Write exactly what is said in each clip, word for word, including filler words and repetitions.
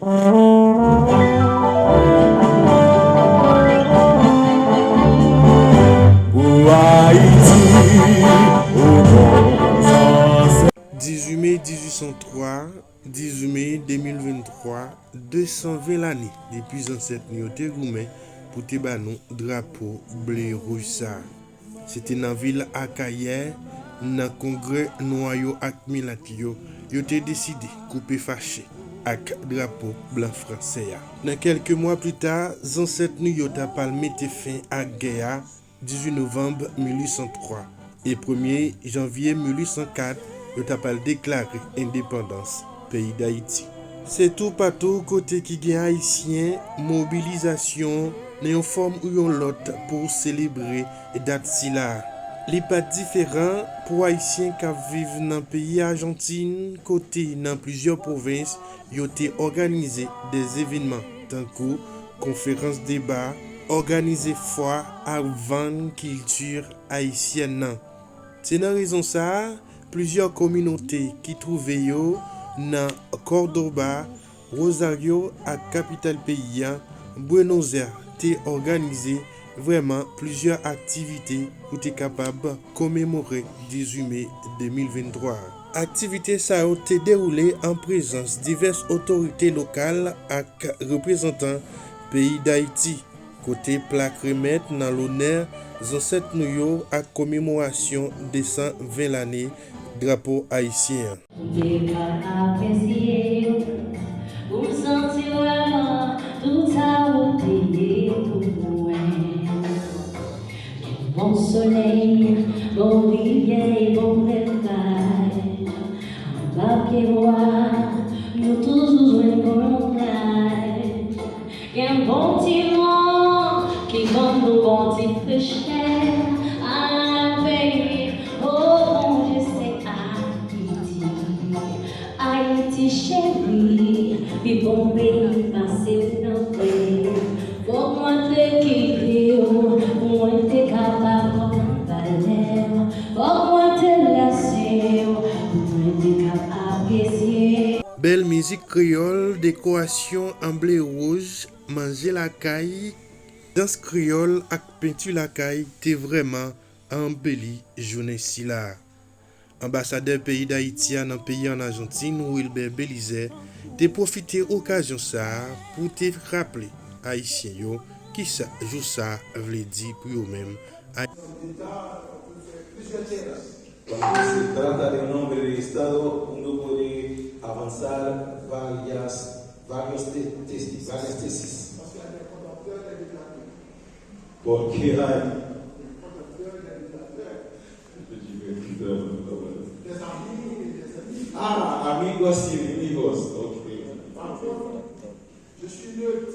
Pou Ayiti, o non zansèt. Dizuit me dizuit san twa, dizuit me de mil venntwa, de san ven lane depi zansèt nou yo te goumen pou te ba nou drapo ble wouj sa a. Se te nan vil Akayè, nan kongrè nwa yo ak milat yo, yo te deside koupe fache ak drapo blan fransè a. Nan kèlke mwa pita, zansèt nou yo t ap al mete fen ak gè a, dizuit novanm mil uit san twa, e premye janvye mil uit san kat, yo t ap al deklare endepandans peyi Dayiti. Se toupatou kote ki gen Ayisyen, mobilizasyon nan yon fòm ou yon lòt pou selebre dat sila a. Li pa t diferan pou Ayisyen k ap viv nan peyi Ajantin, kote nan plizyè pwovens yo te òganize de evènman, tankou konferans deba, òganize fwa ak vann kilti ayisyèn nan. Se nan rezon sa a, plizyè kominote ki twouve yo nan Córdoba, Rosario ak kapital peyi a, Buenos Aires, te òganize vrèman plizyè aktivite pou te kapab komemore dizuit me de mil venntwa a. Aktivite sa yo te dewoule an prezans divès otorite lokal ak reprezantan peyi Dayiti, kote plak remèt nan lonè zansèt nou yo ak komemorasyon de san ven lane drapo ayisyen an. Pou m te ka apresye w, pou m santi vrèman tout sa ou te ye pou mwen. Gen bon solèy, bon rivyè e bon pèl kay. Anba pye bwa, nou toujou jwenn bon kay. Gen bon ti van ki ban nou bon ti frechè. Ay, baby, oh, Bondye, se Ayiti. Ayiti cheri, pi bon peyi pase w nan kè. Fòk mwen te kite w, pou mwen te kapab pran valè w. Fòk mwen te lese w, pou mwen te kab apresye. Bèl mizik kreyòl, dekorasyon an ble wouj, manje lakay, dans kreyòl ak penti lakay te vrèman anbeli jounen sila a. Anbasadè peyi Dayiti a nan peyi an Ajantin, Wilbert Belizaire, te pwofite okazyon sa a pou te raple Ayisyen yo kisa jou sa a vle di pou yo menm. Cuando se trata de un hombre de Estado, uno puede avanzar varias, varios te-, tesis, varias tesis. Porque hay Ah, amigos y enemigos. Ok. Je suis neutre.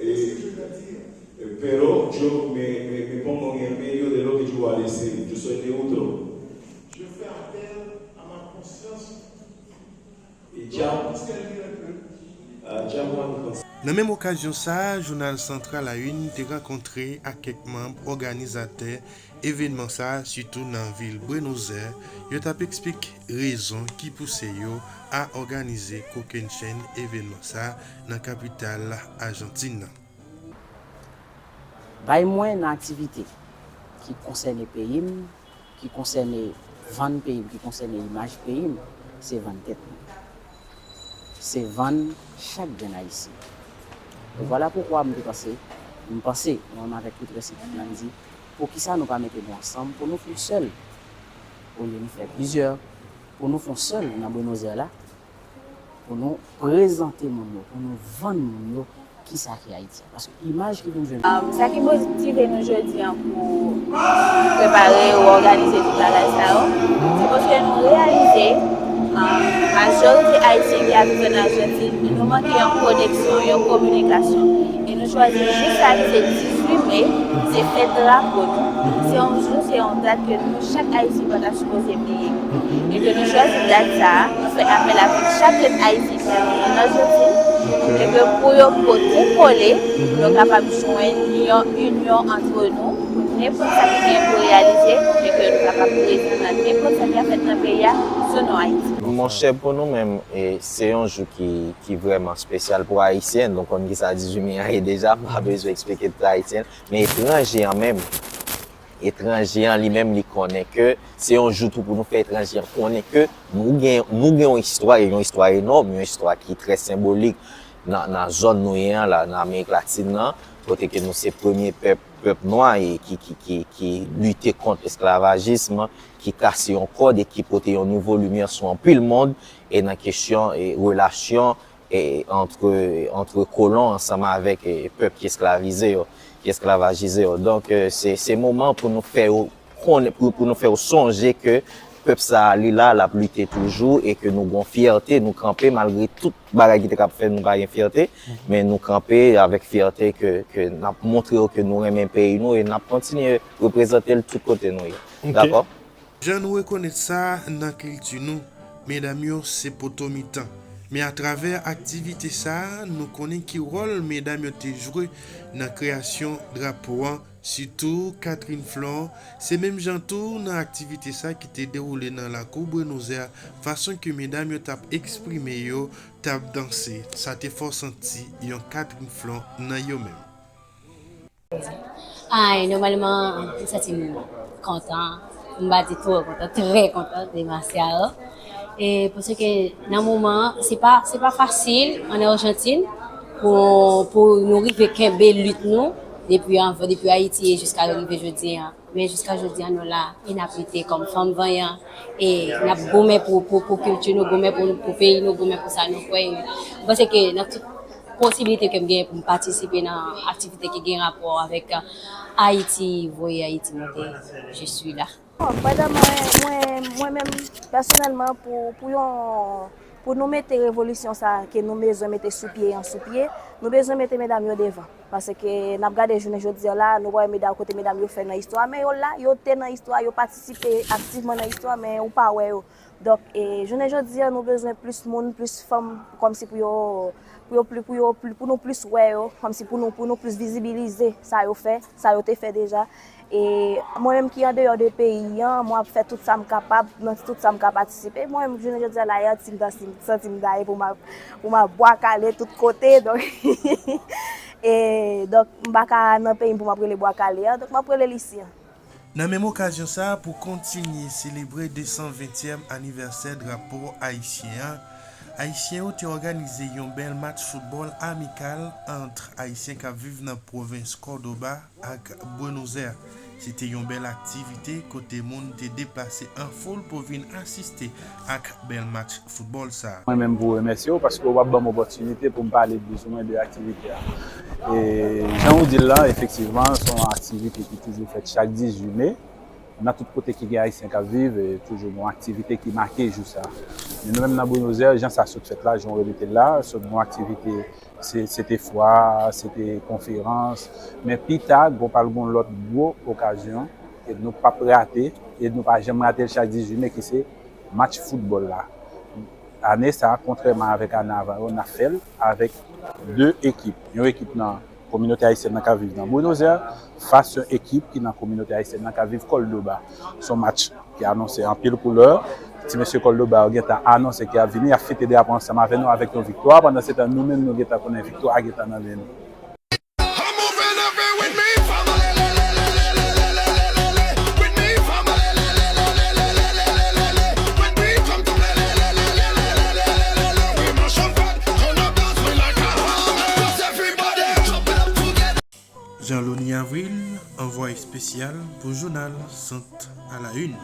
Eh, pero yo me, me, me pongo en el medio de lo que yo voy a decir. Yo soy neutro. Je fais appel à ma conscience. Y llamo, ah, llamo a mi conciencia. Nan menm okazyon sa a, jounal Central La Une te rankontre ak kèk manm òganizatè evènman sa a, sitou nan vil Buenos Aires, yo t ap eksplike rezon ki pouse yo a òganize kokennchenn evènman sa a nan kapital Ajantin nan. Bay mwen nan aktivite ki konsène peyi m, ki konsène vann peyi m, ki konsène imaj peyi m, se vann tèt mwen. Se vann chak grenn Ayisyen. E vwala poukwa m te panse, m panse, mwen menm avèk tout rès ekip la, m di, poukisa nou pa mete nou ansanm pou nou fè yon sèl, olye nou fè plizyè, pou nou fè yon sèl nan Buenos Aires la, pou nou prezante moun yo, pou nou vann moun yo kisa ki Ayiti a. Paske imaj ki pou nou jwenn. Um, sa ki motive nou jodi a pou prepare ou òganize tout bagay sa yo, se paske nou reyalize, um, majorite Ayisyen ki ap viv an Ajantin, nou manke yon koneksyon, yon kominikasyon. E nou chwazi jou sa ki se dizuit me, se fèt drapo nou. Se yon jou, se yon dat ke nou, chak Ayisyen, pa ta sipoze bliye. E ke nou chwazi dat sa a, nou fè apèl avèk chak lòt Ayisyen ki ap viv an Ajantin, e ke pou yo pote kole, nou kapab jwenn yon inyon antre nou, pou nenpòt sa ki gen pou reyalize, e ke nou kapab prezan nan nenpòt sa ki ap fèt nan peyi a, Monchè, pou nou menm, e, se yon jou ki, ki vrèman espesyal pou Ayisyen. Nou konn kisa dizuit me a ye deja, m pa bezwen eksplike tout Ayisyen. Men etranje an menm, etranje an li menm, li konnen ke se yon jou tou pou nou fè etranje an konnen ke nou gen, nou gen yon istwa, e yon istwa enòm, yon istwa ki trè senbolik nan, nan zòn nou ye an la, nan Amerik Latin nan, kote ke nou se premye pèp, pèp nwa e ki, ki, ki, ki lite kont esklavajism, ki kase yon kòd e ki pote yon nouvo limyè sou anpil mond, e nan kesyon, e, relasyon, e, antre, antre kolon ansanm avèk, e, pèp ki esklavize yo, ki esklavajize yo. Donk, e, se, se moman pou nou fè yo konnen, pou, pou nou fè yo sonje ke pèp sa a, li la, l ap lite toujou e ke nou gon fyète, nou kanpe malgre tout bagay ki te kab fè nou pa gen fyète, men nou kanpe avèk fyète ke, ke n ap montre yo ke nou renmen peyi nou e n ap kontinye reprezante l tout kote nou ye. Ok. Dakò? Jan nou rekonèt sa nan kilti nou, medam yo se poto mitan. Men atravè aktivite sa a, nou konnen ki wòl medam yo te jwe nan kreyasyon drapo an, sitou Catherine Flon, se menm jan tou nan aktivite sa ki te dewoule nan lakou Buenos Aires, fason ke medam yo t ap eksprime yo, t ap danse, sa te fè w santi yon Catherine Flon nan yo menm. Ay, nòmalman, m santi m kontan. M pa di twò kontan, trè kontan de match sa yo. E paske nan moman an, se pa, se pa fasil ann Ajantin pou, pou nou rive kenbe lit nou depi anvan, depi Ayiti e jiska rive jodi an. Men jiska jodi an, nou la, e n ap lite kòm fanm vanyan, e n ap goumen pou, pou, pou kilti nou, goumen pou, pou peyi nou, goumen pou sa nou kwè. M panse ke nan tout posibilite ke m genyen pou m patisipe nan aktivite ki gen rapò avèk Ayiti, voye Ayiti monte, je suis là. Bon, pandan mwen, mwen, mwen menm, pèsonèlman, pou, pou yon, pou nou mete revolisyon sa a ke nou bezwen mete sou pye an sou pye, nou bezwen mete medam yo devan. Paske n ap gade jounen jodi a la, nou wè medam, kote medam yo fè nan istwa, men yo la, yo te nan istwa, yo patisipe aktivman nan istwa, men ou pa wè yo. Donk, e, jounen jodi a, nou bezwen plis moun, plis fanm, kòmsi pou yo, pou yo pli, pou yo pli, pou nou plis wè yo, kòmsi pou nou, pou nou plis vizibilize sa yo fè, sa yo te fè deja. E mwen menm ki andeyò de peyi an, mwen ap fè tout sa m kapab, nan tout sa m ka patisipe. Mwen menm, jounen jodi a la, e Ayiti m ta si, santi m ta ye pou m ap, pou m ap bwa kale tout kote. Donk, e, donk, m pa ka nan peyi m pou m ap rele bwa kale a, donk m ap rele l isi an. Nan menm okazyon sa a, pou kontinye selebre de san ventyèm anivèsè drapo ayisyen an, Ayisyen yo te òganize yon bèl match foutbòl amikal ant Ayisyen k ap viv nan pwovens Córdoba ak Buenos Aires. Se te yon bèl aktivite kote moun te deplase an foul pou vin asiste ak bèl match foutbòl sa a. Mwen menm pou remèsye w paske w ap ban m opòtinite pou m pale plizoumwen de aktivite a. E jan ou di l lan, efektivman, se yon aktivite ki toujou fèt chak dizuit me. Nan tout kote ki gen Ayisyen k ap viv, e toujou gen yon aktivite ki make jou sa. Men nou menm nan Buenos Aires, jan sa sot fèt la, jan w remete l la, sot gen yon aktivite, se, se te fwa, se te konferans. Men pita, gon pral gen yon lòt gwo okazyon, e nou p ap rate, e nou pa janm rate l chak dizuit me, ki se match foutbòl la. Ane sa, kontrèman avèk ane avan yo, n ap fè l avèk de ekip. Yon ekip nan kominote ayisyèn nan k ap viv nan Buenos Aires, fas yon ekip ki nan kominote ayisyèn nan k ap viv Córdoba. Se yon match ki anonse anpil koulè. Ti mesye Córdoba yo gentan anonse ke y ap vini, y ap fete drapo ansanm avè nou avèk yon viktwa. Pandansetan, nou menm, nou gentan konnen viktwa a gentan nan men nou. Jean Launy Avril, anvwaye espesyal pou jounal Sant à la Une.